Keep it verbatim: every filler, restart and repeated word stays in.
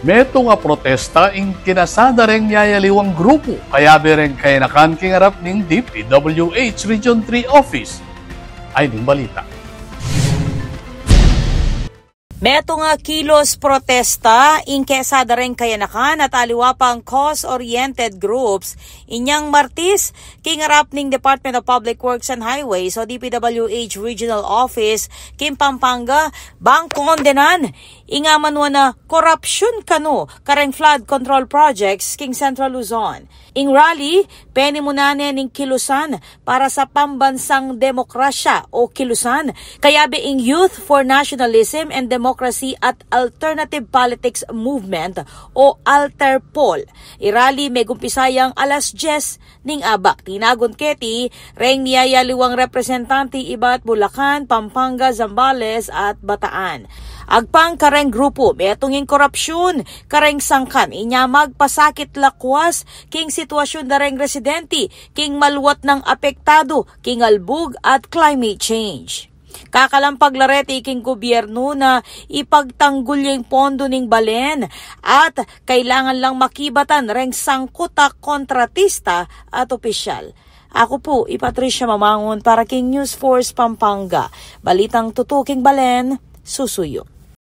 Metung a protesta ing kinasada reng miyayaliwang grupu kayabe reng kayanakan king arap ning D P W H Region three Office. Ay ning balita. Metung a kilos protesta ing kesada reng kayanakan at aliwa pang cause-oriented groups inyang Martis king arap ning Department of Public Works and Highways o D P W H Regional Office king Pampanga bang kondenan ing amanuan a korapsyun kanu kareng flood control projects king Central Luzon. Ing rally, penimunan ne ning Kilusan para sa Pambansang Demokrasya o Kilusan, kayabe ing Youth for Nationalism and Democracy at Alternative Politics Movement o ALTERPOL. I rally megumpisa yang alas dyes ning abak. Tinagun keti reng miyayaliwang representante ibat Bulacan, Pampanga, Zambales at Bataan. Agpang kareng grupu, metung ing korapsyun kareng sangkan inya magpasakit lakwas king sitwasyun da reng residente king maluat nang apektadu king albug at climate change. Kakalampag la reti king gobyernu na ipagtanggul ya ing pondo ning balen at kailangan lang makibatan reng sangkut a kontratista at opisyal. Aku pu i Patricia Mamangun para king News Force Pampanga. Balitang tutuking balen, susuyu.